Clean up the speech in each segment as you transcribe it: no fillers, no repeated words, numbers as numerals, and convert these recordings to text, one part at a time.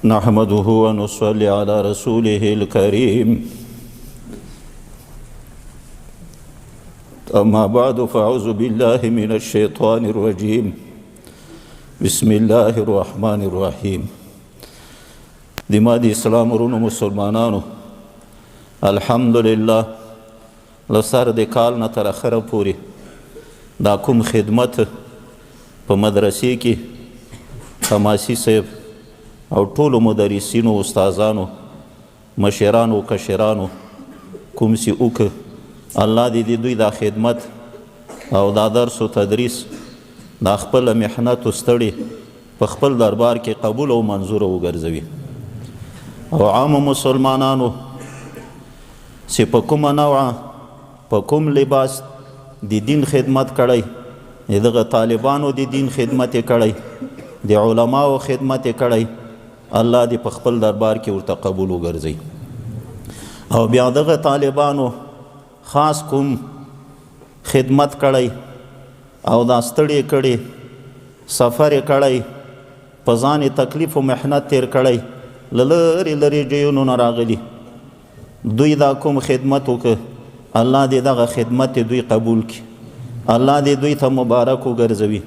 نحمده ونصلي على رسوله الكريم. أما بعد، فأعوذ بالله من الشيطان الرجيم. بسم الله الرحمن الرحيم. د ما د اسلام ورونو مسلمانانو، الحمدلله، له سر د کال نه تر اخره پورې دا کوم خدمت په مدرسې کې حماسي صاحب او ټولو مدرسینو، استادانو، مشرانو، کشرانو کوم سی وکړ، الله دې د دوی دا خدمت او دا درس و تدریس، دا خپل محنت و ستړي په خپل دربار کې قبول او منظور وګرځوي. او عام مسلمانانو چې په کومه نوعه، په کوم لباس د دین خدمت کړی، د دغه طالبانو د دین خدمت یې کړی، د علماو خدمت یې کړی، الله دې په خپل دربار کې ورته قبول وګرځوي. او بیا دغه طالبانو خاص کوم خدمت کړی او دا ستړي کړي، سفر یې کړی، په ځان یې تکلیف او محنت تیر کړی، له لرې لرې ځایونو نه راغلي، دوی دا کوم خدمت وکړ، الله دې دغه خدمت دوی قبول کړي، الله دې دوی ته مبارک وګرځوي.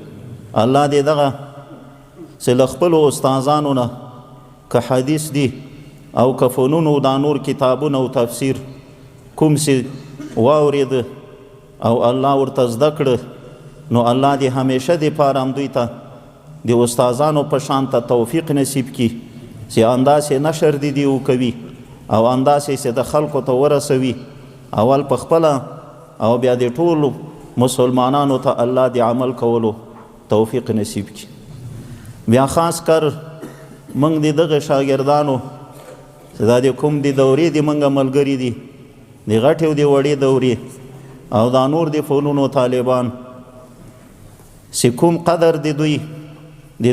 الله دې دغه چې له خپلو استادانو نه که حدیث دی او که فنون او دا نور کتابونه او تفسیر کوم چې واورېده او الله ورته زده کړه، نو الله دې همیشه دپاره هم دوی ته د استادانو په شان ته توفیق نصیب کړي چې همداسې نشر دې دي وکوي او همداسې چې د خلکو ته ورسوي، اول په خپله او بیا د ټولو مسلمانانو ته الله د عمل کولو توفیق نصیب کړي. بیا خاص کر موږ د دغه شاګردانو چې دا د کوم د دورې د موږ ملګري دي، د غټې او د وړې دورې او دا نور د فنونو طالبان، چې کوم قدر د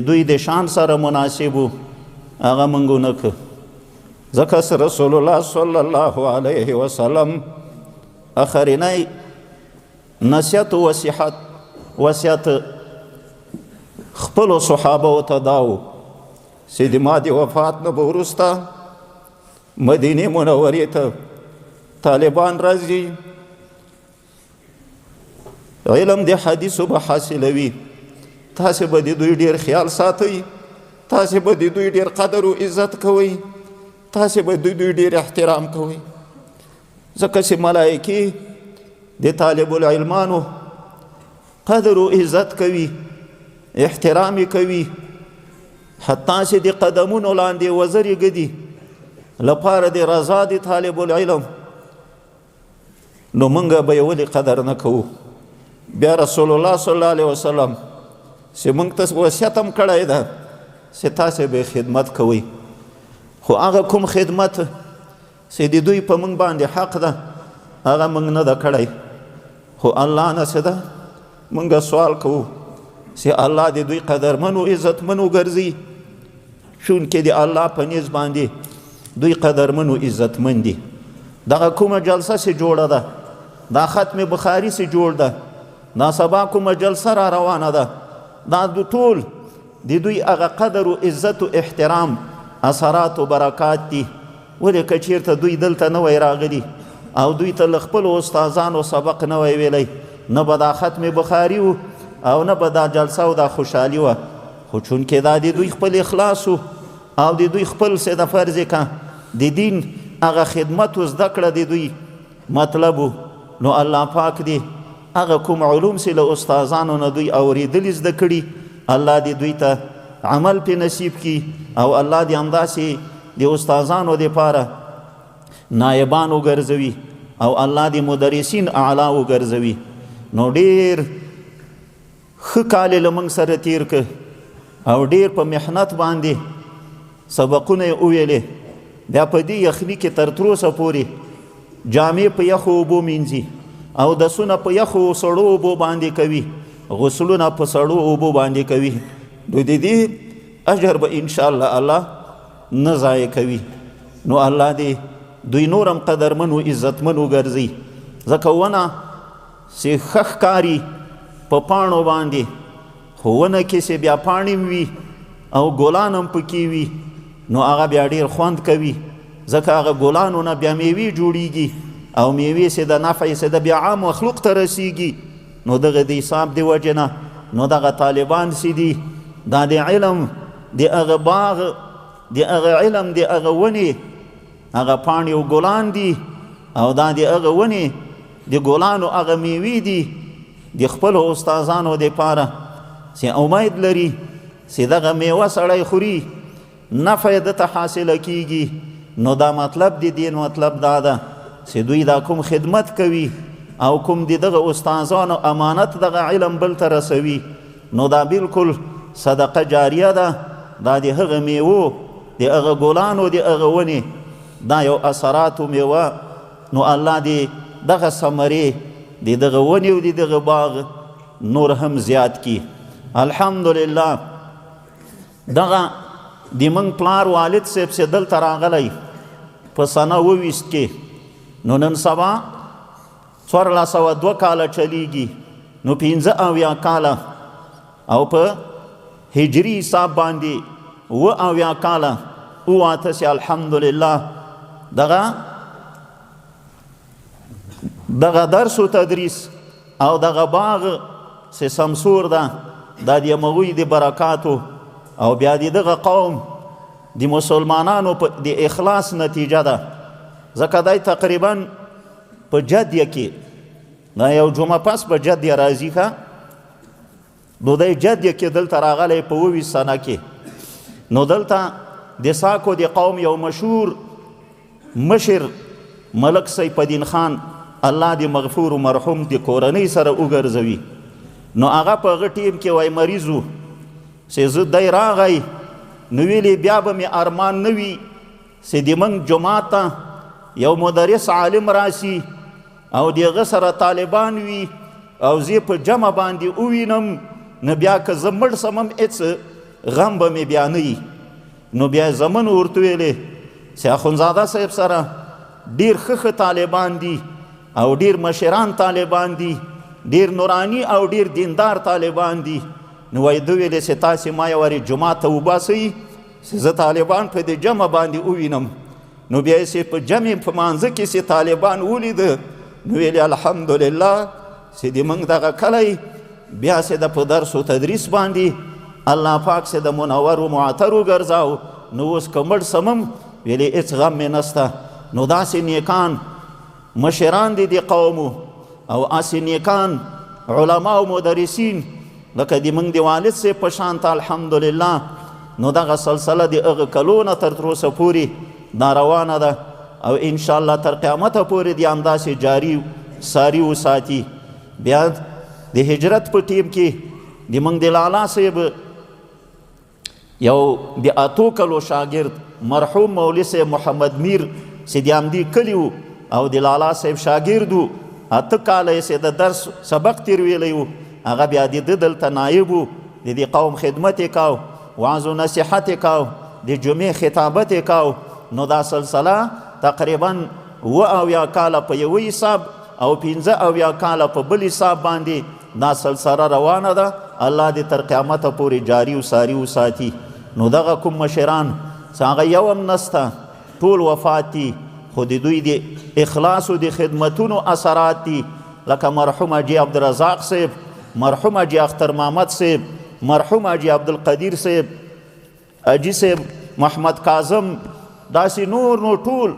دوی د شان سره مناسب وو، هغه موږ ونه کړ، ځکه چې رسول الله صلی الله علیه وسلم اخرینی نصیحت و وصیت خپلو صحابو ته دا و چې د ما د وفات نه به وروسته مدینې منورې ته طالبان راځي، علم د حدیثو به حاصلوي، تاسې به د دوی ډېر خیال ساتئ، تاسې به د دوی ډېر قدر و عزت کوئ، تاسې به د دوی ډېر احترام کوئ، ځکه چې ملایکې د طالب العلمانو قدر و عزت کوي، احترام یې کوي، حتی چې د قدمونو لاندې وزرې ږدي لپاره د رضا د طالب العلم. نو مونږ به یې ولې قدر نه کوو؟ بیا رسول الله صلی الله علیه وسلم چې مونږ ته وصیت هم کړی ده چې تاسې به خدمت کوئ، خو هغه کوم خدمت چې د دوی په مونږ باندې حق ده، هغه مونږ نه ده کړی. خو الله نه څه ده مونږ سوال کوو چې الله د دوی قدرمن او عزتمن وګرځي، چونکې د الله په نیز باندې دوی قدرمن او عزتمن دي. دغه کومه جلسه چې جوړه ده، دا ختم بخاري چې جوړ ده، دا سبا کومه جلسه را روانه ده، دا د ټول د دوی هغه قدر و عزت و احترام اثرات و برکات دي. ولې که چیرته دوی دلته نه وای راغلي او دوی ته له خپلو استادانو سبق نه وای ویلی، نه به دا ختم بخاري و او نه به دا جلسه او دا خوشحالي وه. خو چونکې دا د دوی خپل اخلاص و او د دوی خپل څه د فرض که د دین هغه خدمت و زده کړه د دوی مطلب و، نو الله پاک دې هغه کوم علوم چې له استادانو نه دوی اورېدلي، زده کړي، الله دې دوی ته عمل پې نصیب کړي او الله دې همداسې د استادانو دپاره نایبان وګرځوي او الله دې مدرسین اعلی وګرځوي. نو ډېر ښه کال یې له موږ سره تیر که او ډېر په محنت باندې سبقونه یې وویلې. بیا په دې یخني کې تر تروسه پورې جامې په یخو اوبو مینځي او دسونه په یخو سړو اوبو باندې کوي، غسلونه په سړو اوبو باندې کوي، نو د دې اجر به انشاءالله الله نه ضایع کوي. نو الله دې دوی نور هم قدرمن و عزتمن وګرځي، ځکه ونه چې ښه ښکاري په پاڼو باندې، خو ونه کې چې بیا پاڼې وي او ګلان هم پکې وي، نو هغه بیا ډیر خوند کوي، ځکه هغه ګلانو نه بیا میوې جوړیږي او میوې سې د نفع سې د بیا عام مخلوق ته رسیږي. نو دغه د حساب دی وجې نه نو دغه طالبان سې دي دا د علم د هغه باغ د هغه علم د هغه ونې هغه پاڼې او ګلان دي، او دا د هغه ونې د ګلانو هغه میوې دي د خپلو استادانو دپاره چې امید لري چې دغه میوه سړی خوري نفع یې ده ته حاصله کیږي. نو دا مطلب د دین مطلب دا ده چې دوی دا کوم خدمت کوي او کوم د دغه استادانو امانت دغه علم بل ته رسوي، نو دا بالکل صدقه جاریه ده. دا د هغه میوو د هغه ګلانو د هغه ونې دا یو اثراتو میوه. نو الله دې دغه ثمرې د دغه ونې او د دغه باغ نور هم زیات کی. الحمدلله دغه د موږ پلار والد صاحب چې دلته راغلی په سنه 22 کې، نو نن سبا 1402 کاله چلیږي، نو 75 کاله او په هجري حساب باندې 77 کاله وواته چې الحمدلله دغه دغه درس و تدریس او دغه باغ چې سمسور ده دا د همغوی د برکاتو او بیا د دغه قوم د مسلمانانو د اخلاص نتیجه ده. ځکه دی تقریبا په جدیه کې دا یو جمعه پس په جدیه راځي، ښه نو دی جدیه کې دلته راغلی په 22 سنه کې. نو دلته د ساکو د قوم یو مشهور مشر ملک سیف الدین خان، الله دې مغفور و مرحوم د کورنۍ سره وګرځوي، نو هغه په هغه ټیم کې وای مریض و چې زه دی راغی نو ویلې بیا به مې ارمان نه وي چې د موږ جومات ته یو مدرس عالم راسي او د هغه سره طالبان وي او زه په جمع باندې ووینم، نو بیا که زه مړ سم هم هېڅ غم به مې بیا نه وي. نو بیا زمن ورته ویلې چې اخوندزاده صاحب سره ډېر ښه ښه طالبان دي او ډېر مشران طالبان دي، ډېر نوراني او ډېر دیندار طالبان دي. نو وایي ده ویلې چې تاسې ما یو وارې جومات ته وباسئ چې زه طالبان په دې جمع باندې ووینم. نو بیا یې چې په جمع په مانځه کې چې طالبان ولیده، نو ویلې الحمدلله چې د موږ دغه کلی بیا چې د په درس و تدریس باندې الله پاک چې د منور و معطر وګرځاو. نو اوس که مړ سمم ویلې هېڅ غم مې نسته. نو داسې نیکان مشران دي د قومو او هسې نیکان علما او مدرسین لکه د موږ د والد صاحب په شان ته الحمدلله. نو دغه سلسله د هغه کلو نه تر اوسه پورې دا روانه ده او انشاءالله تر قیامته پورې دې همداسې جاري ساري وساتي. بیا د هجرت په ټیم کې د موږ د لالا صاحب یو د 8 کلو شاګرد مرحوم مولوي صاحب محمد میر چې د همدې کلي و او د لالا صاحب شاګرد و، 8 کاله یې چې د درس سبق تېر ویلی و، هغه بیا د ده دلته نایب و، د دې قوم خدمت یې کاو، وعظ و نصیحت یې کاو، د جمعې خطابت یې کاو. نو دا سلسله تقریبا 77 کاله په یوه حساب او 75 کاله په بل حساب باندې دا سلسله روانه ده. الله دې تر قیامته پورې جاري و ساري وساتي. نو دغه کوم مشران چې هغه یو هم نسته، ټول وفات دي، خو د دوی د اخلاص او د خدمتونو اثرات دي، لکه مرحوم حاجي عبدالرزاق صاحب، مرحوم حاجي اختر محمد صاحب، مرحوم حاجي عبدالقدیر صاحب، حاجي صاحب محمد کاظم، داسې نور نو ټول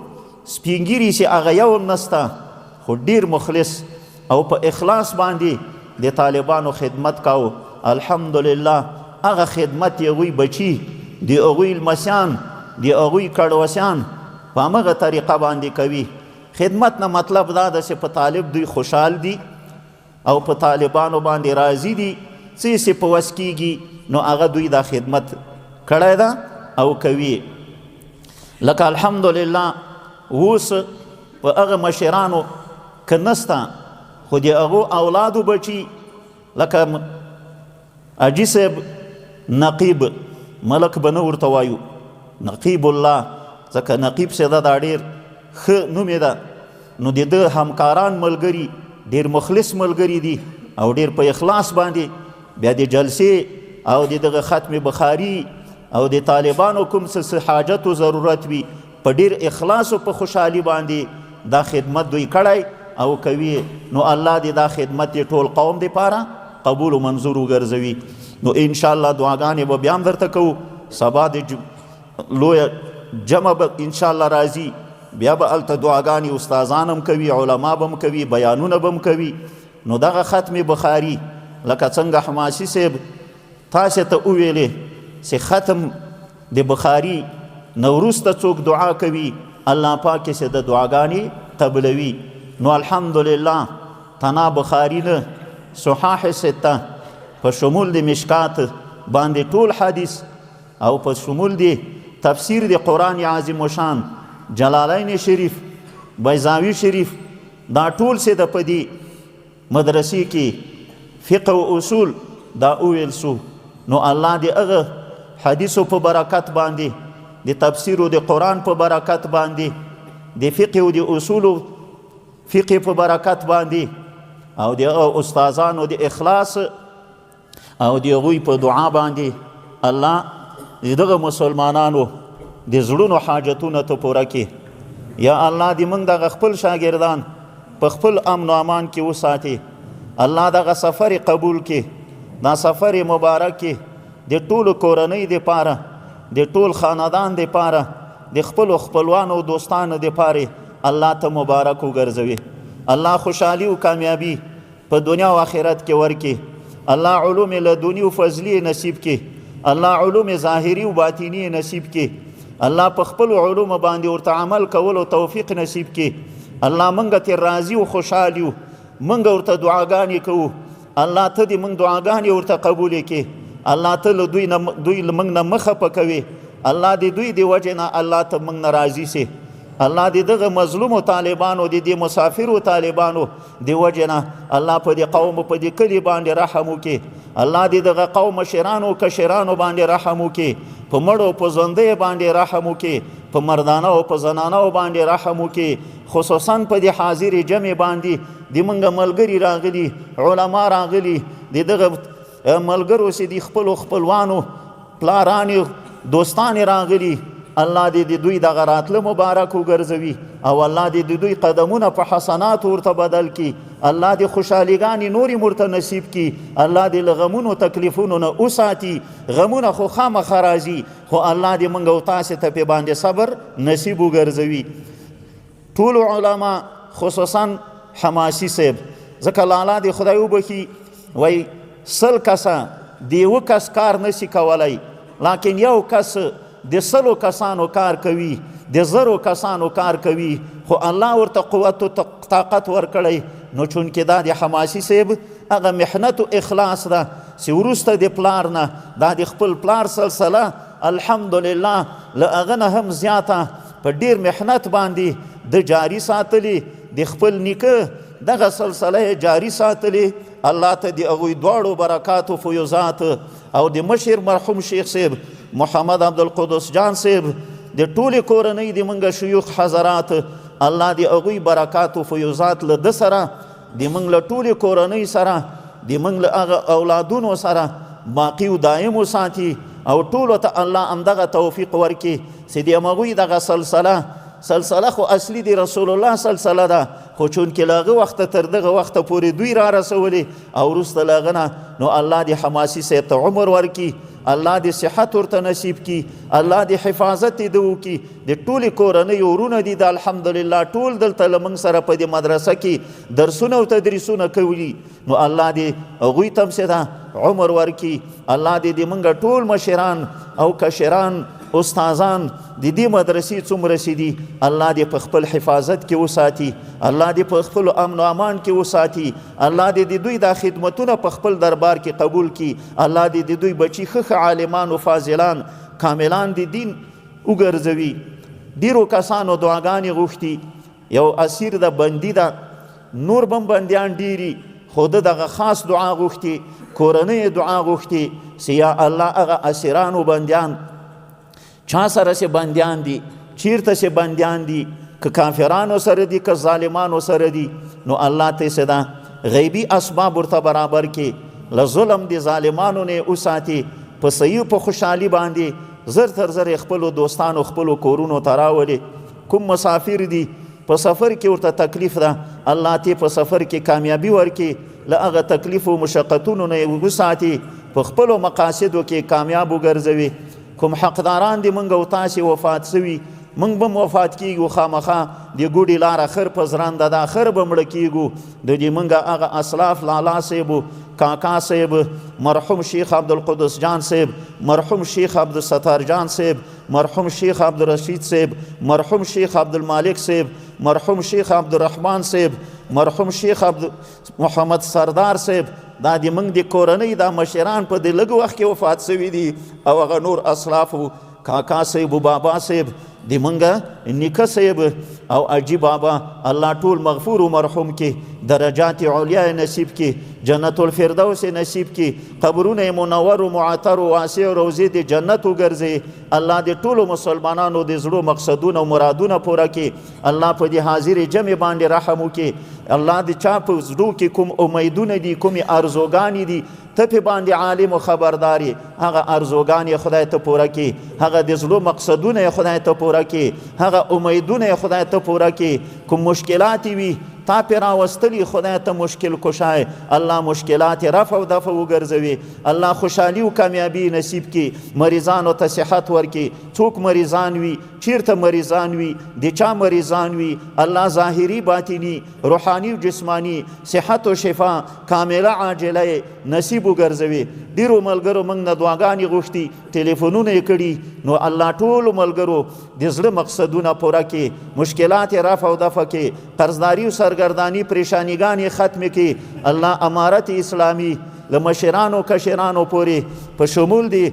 سپینږیري چې هغه یو هم نسته، خو ډېر مخلص او په اخلاص باندې د طالبانو خدمت کاوه. الحمدلله هغه خدمت یې هغوی بچي، د هغوی لمسیان، د هغوی کړوسیان په همغه طریقه باندې کوي. خدمت نه مطلب دا ده چې په طالب دوی خوشحال دي او په طالبانو باندې راضي دي، څه یې چې په وس کېږي نو هغه دوی دا خدمت کړی ده او کوي. لکه الحمدلله اوس په هغه مشرانو که نسته خو د هغو اولادو بچي لکه حاجي صاحب نقیب ملک به نه ورته وایو، نقیب الله، ځکه نقیب صاحب دا ډېر ښه نوم یې ده. نو د ده همکاران ملګري ډېر مخلص ملګري دي او ډېر په اخلاص باندې بیا د جلسې او د دغه ختم بخاري او د طالبانو کوم څه حاجت او ضرورت وي، په ډیر اخلاص او په خوشحالي باندې دا خدمت دوی کړی او کوي. نو الله دې دا خدمت یې ټول قوم دپاره قبول و منظور وګرځوي. نو انشاءالله دعاګانې به بیا هم درته کوو. سبا د لویه جمع به انشاءالله راځي، بیا به هلته دعاګانې استادان هم کوي، علما به هم کوي، بیانونه به هم کوي. نو دغه ختم بخاري لکه څنګه حماسي صاحب تاسې ته وویلې چې ختم د بخاري نه وروسته څوک دعا کوي، الله پاک یې د دعاګانې قبلوي. نو الحمدلله تنا بخاري نه، صحاح سته په شمول د مشکات باندې ټول حدیث او په شمول د تفسیر د قرآن عظیم شان، جلالین شریف، بیضاوي شریف، دا ټول څه د په دې مدرسې کې فقه او اصول دا وویل سو. نو الله دې هغه حدیثو په برکت باندې، د تفسیر او د قرآن په برکت باندې، د فقه او د اصولو فقه په برکت باندې، او د هغه استادانو د اخلاص او د هغوی په دعا باندې الله د دغه مسلمانانو د زړونو حاجتونه ته پوره کړي. یا الله دې موږ دغه خپل شاګردان په خپل امن و امان کې وساتي. الله دغه سفر قبول کړي، دا سفر مبارک کړي د ټولو کورنۍ دپاره، د ټول خاندان دپاره، د خپلو خپلوانو او دوستانو دپاره الله ته مبارک وګرځوي. الله خوشحالي او کامیابي په دنیا او آخرت کې ورکړي. الله علوم لدني او فضلي نصیب کړي. الله علوم ظاهري او باطني نصیب کړي. الله په خپل علوم باندې ورته عمل کولو توفیق نصیب کړي. الله مونږ ته راضي او خوشحال یو، مونږ ورته دعاګانې کوو. الله ته دې مونږ دعاګانې ورته قبولې کړي. الله ته له دوی نه دوی له مونږ نه مخه پکوي. الله دې دوی د وجې نه الله ته مونږ نه راضي سي. الله دې دغه مظلومو طالبانو، د دې مسافرو طالبانو د وجې نه الله په دې قوم په دې کلي باندې رحم وکړي. الله دې دغه قوم مشرانو کشرانو باندې رحم وکړي، په مړو په ژوندیو باندې رحم وکړي، په مردانه او په زنانو باندې رحم وکړي. خصوصا په دې حاضرې جمع باندې د مونږ ملګري راغلي، علما راغلي، د دغه ملګرو چې د خپلو خپلوانو پلارانې دوستان راغلي، الله دې د دوی دغه راتله مبارک وګرځوي او الله دې د دوی قدمونه په حسناتو ورته بدل کړي. الله دې خوشحاليګانې نورې ورته نصیب کړي. الله دې له غمونو تکلیفونو نه وساتي. غمونه خو خامخا راځي، خو الله دې موږ او تاسې ته پې باندې صبر نصیب وګرځوي. ټول علما خصوصا حماسي صاحب، ځکه لالا دې خدای وبخښي، وایي 100 کسه د یوه کس کار نسی کولی، لکن یو کس د 100 کسانو کار کوي، د 1000 کسانو کار کوي، خو الله ورته قوت او طاقت ورکړی. نو چونکې دا د حماسي صاحب هغه محنت او اخلاص ده چې وروسته د پلار نه دا د خپل پلار سلسله الحمدلله له هغه نه هم زیاته په ډیر محنت باندې د جاری ساتلی، د خپل نیکه دغه سلسله یې جاری ساتلی. الله ته د هغوی دواړو برکات او فیوزات او د مشر مرحوم شیخ صاحب محمد عبدالقدوس جان صاحب د ټولې کورنۍ د مونږ شیوخ حضرات، الله د هغوی برکات او فیوزات له ده سره، د مونږ له ټولې کورنۍ سره، د مونږ له هغه اولادونو سره باقي او دایم وساتي او ټولو ته الله همدغه توفیق ورکړي چې د همغوی دغه سلسله خو اصلي د رسول الله سلسله ده، خو چونکې له هغه وخته تر دغه وخته پورې دوی را رسولې او وروسته له هغه نه، نو الله دې حماسي صاحب ته عمر ورکړي، الله دې صحت ورته نصیب کړي، الله دې حفاظت یې ده وکړي. د ټولې کورنۍ ورونه دي د الحمدلله ټول دلته له موږ سره په دې مدرسه کې درسونه او تدریسونه کوي، نو الله دې هغوی ته هم څه ده عمر ورکړي. الله دې د موږ ټول مشران او کشران استادان د دې مدرسې څومره چې دي الله دې په خپل حفاظت کې وساتي، الله دې په خپل امن و امان کې وساتي، الله دې د دوی دا خدمتونه په خپل دربار کې قبول کړي، الله دې د دوی بچي ښه ښه عالمان او فاضلان کاملان د دین وګرځوي. ډیرو کسانو دعاګانې غوښتي، یو اسیر ده، بندي ده، نور به هم بندیان ډېري، خو ده دغه خاص دعا غوښتي، کورنۍ یې دعا غوښتي چې یا الله هغه اسیران و بندیان چا سره چې بندیان دي، چیرته چې بندیان دي، که کافرانو سره دي که ظالمانو سره دي، نو الله ته څه ده غیبي اسباب ورته برابر کړي، له ظلم د ظالمانو نه یې وساتي، په صحیح په خوشحالي باندې زر تر زره خپلو دوستانو خپلو کورونو ته راولي. کوم مسافر دي په سفر کې ورته تکلیف ده، الله ته په سفر کې کامیابي ورکړي، له هغه تکلیف او مشقتونو نه یې وساتي، په خپلو مقاصدو کې کامیاب وګرځوي. کوم حقداران دي موږ او تاسې وفات سوي، موږ به هم وفات کیږو، خامخا د ګوډي لاره خر په زرنده ده، خر به مړه کیږو. د دې موږ هغه اسلاف لالا صاحب، کاکا صاحب، مرحوم شیخ عبدالقدوس جان صاحب، مرحوم شیخ عبدالستار جان صاحب، مرحوم شیخ عبدالرشید صاحب، مرحوم شیخ عبدالمالک صاحب، مرحوم شیخ عبدالرحمن صاحب، مرحوم شیخ عبد محمد سردار صاحب، دا د موږ د کورنۍ دا مشران په دې لږ وخت کې وفات سوي دي. او هغه نور اسلافو کاکا صاحب، بابا صاحب، د موږ نیکه صاحب او اجي بابا، الله ټول مغفور و مرحوم کې درجات علیا نصیب کې، جنت الفردوس نصیب کې، قبرونه منور و معطر و واسع روضې د جنت وګرځي. الله د ټولو مسلمانانو د زړو مقصدونه او مرادونه پوره کړي. الله په دې حاضرې جمع باندې رحم وکړي. الله د چا په زړو کې کوم امیدونه دي، کومې ارزوګانې دي، ته پې باندې عالم و خبردار یې، هغه ارزوګانې خدای ته پوره کړي، هغه د زړو مقصدونه یې خدای ته پوره کړي، هغه امیدونه یې خدای ته پوره کړي. کوم مشکلات یې وي تا پې راوستلي، خدای ته مشکل کشای، الله مشکلات رفع او دفع وګرځوي. الله خوشحالي او کامیابي نصیب کړي، مریضانو ته صحت ورکړي. څوک مریضان وي، چیرته مریضان وي، د چا مریضان وي، الله ظاهري باطني روحاني او جسماني صحت او شفا کامله عاجله نصیب وګرځوي. ډیرو ملګرو موږ نه دعاګانې غوښتي، ټلیفونونه یې کړي، نو الله ټولو ملګرو د زړه مقصدونه پوره کړي، مشکلات یې رفع او دفع کړي، قرضداري او سرګرداني پریشانیګانې ختمې کړي. الله امارت اسلامي له مشرانو کشرانو پورې په شمول دي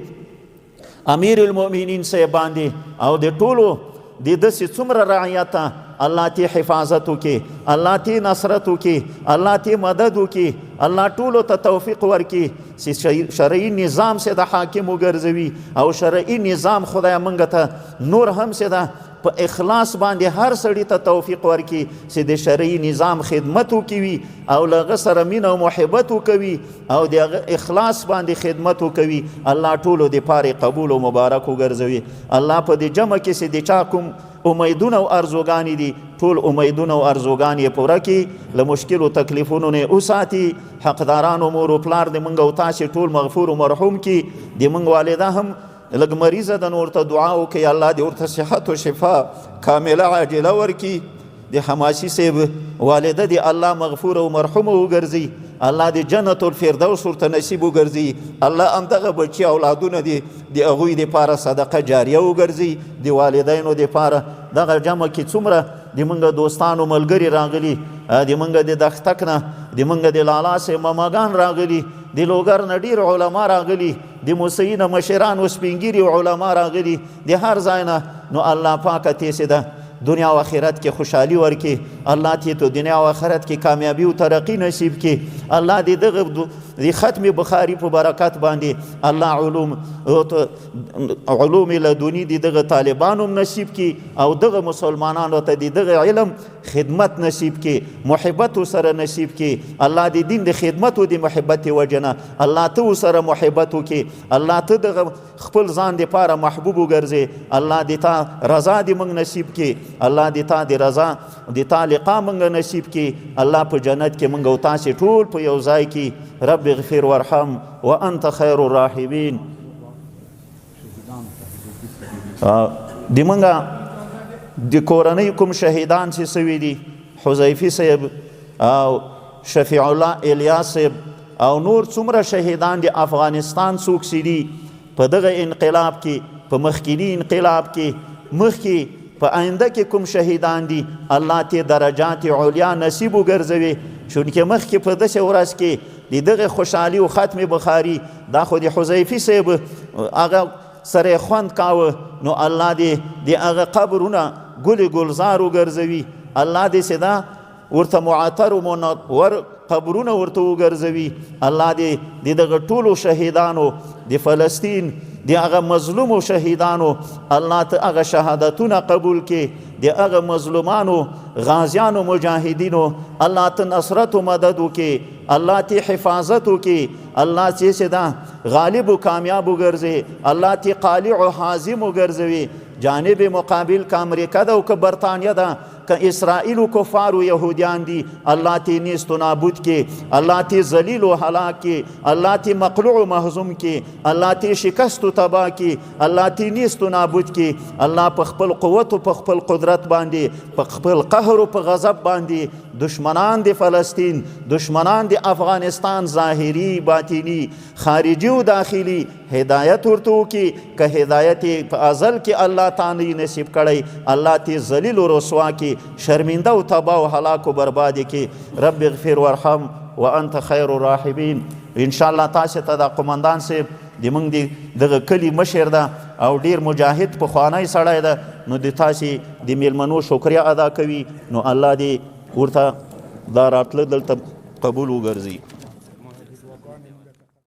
امیر المؤمنین صاحب باندې او د ټولو د داسې څومره رعیته الله تی حفاظت وکړي، الله تی نصرت وکړي، الله تی مدد وکړي، الله ټولو ته توفیق ورکړي چې شرعي نظام سه د حاکم وګرځوي. او شرعي نظام خدای موږ ته نور هم سه ده په اخلاص باندې هر سړي ته توفیق ورکړي چې د شرعي نظام خدمت وکوي او له هغه سره مینه او محبت وکوي او د هغه اخلاص باندې خدمت وکوي. الله ټولو دپاره قبول او مبارک وګرځوي. الله په دې جمع کې چې د چا کوم امیدونه او ارزوګانې دي، ټول امیدونه او ارزوګانې یې پوره کړي، له مشکلو تکلیفونو نه یې وساتي. حقدارانو مور و پلار د موږ او تاسې ټول مغفور او مرحوم کړي. د موږ والده هم لږ مریضه ده، نو ورته دعا وکړئ، الله دې ورته صحت او شفا کامله عاجله ورکړي. د حماسي صاحب والده دې الله مغفور او مرحوم وګرځي، الله دې جنت الفردوس ورته نصیب وګرځي. الله همدغه بچي اولادونه دې د هغوی دپاره صدقه جاریه وګرځي، د والدینو دپاره. دغه جمع کې څومره د موږ دوستانو ملګري راغلي، د موږ د دښتک نه، د موږ د لالا صاحب ماماګان راغلي، د لوګر نه ډېر علما راغلي، د موسیي نه مشران او سپینږیري علما راغلي، د هر ځای نه. نو الله پاکه تېسې ده دنیا او آخرت کې خوشحالي ورکړي، الله دې ته دنیا او آخرت کې کامیابي او ترقي نصیب کړي. الله دې دغه د ختم بخاري په برکت باندې الله علوم لدني دې دغه طالبانو هم نصیب کړي او دغه مسلمانانو ته دې دغه علم خدمت نصیب کړي، محبت ورسره نصیب کړي. الله دې دین د خدمت او د محبت وجنه الله ته ورسره محبت وکړي، الله ته دغه خپل ځان دپاره محبوب وګرځي. الله دې تا رضا دې موږ نصیب کړي، الله دې تا دې رضا دې تا لقا موږ نصیب کړي. الله په جنت کې موږ او تاسې ټول په یو ځای کې. رب اغفر وارحم وانت خیر الراحمین. د موږ د کورنۍ کوم شهیدان چې سوي دي، حذیفي صاحب او شفیع الله الیاس صاحب او نور څومره شهیدان د افغانستان څوک چې دي په دغه انقلاب کې، په مخکیني انقلاب کې، مخکې په آینده کې کوم شهیدان دي، الله ته درجات علیا نصیب وګرځوي. چونکې مخکې په داسې ورځ کې د دغې خوشحالي او ختم بخاري دا خو د حذیفي صاحب هغه سره خوند کاوه، نو الله دې د هغه قبرونه ګل ګلزار وګرځوي. الله دې چې دا ورته معطر او منور قبرونه ورته وګرځوي. الله دې د دغه ټولو شهیدانو د فلسطین، د هغه مظلومو شهیدانو الله ته هغه شهادتونه قبول کې، د هغه مظلومانو غازیانو مجاهدینو الله ته نصرت و مدد وکړي، الله ته حفاظت وکړي، الله چې څه ده غالب و کامیاب وګرځي، الله ته قالع و حازم وګرځوي. جانب مقابل که امریکا ده او که برتانیا ده، که اسرائیل و کفار و یهودیان دي، الله تی نیست و نابود کې، الله تی ذلیل و هلاک کې، الله تی مقلوع و مهزوم کې، الله تی شکست و تباه کې، الله تی نیست و نابود کې. الله په خپل قوت او په خپل قدرت باندې، په خپل قهر او په غضب باندې دشمنان د فلسطین، دشمنان د افغانستان، ظاهری، باطنی، خارجي او داخلي، هدایت ورته وکړي. که هدایت په ازل کې الله تعالی نصیب کړی، الله تی ذلیل و رسوا کې، شرمنده او تباه او هلاک و برباد کې. رب اغفر وارحم وانت خیر الراحمین. ان شاء الله تاسو ته دا قومندان صاحب د موږ د دغه کلي مشر ده او ډیر مجاهد پخوانی سړی ده، نو د تاسو د میلمنو شکریه ادا کوي. نو الله دې ورته دا راتله دلته قبول وګرځي.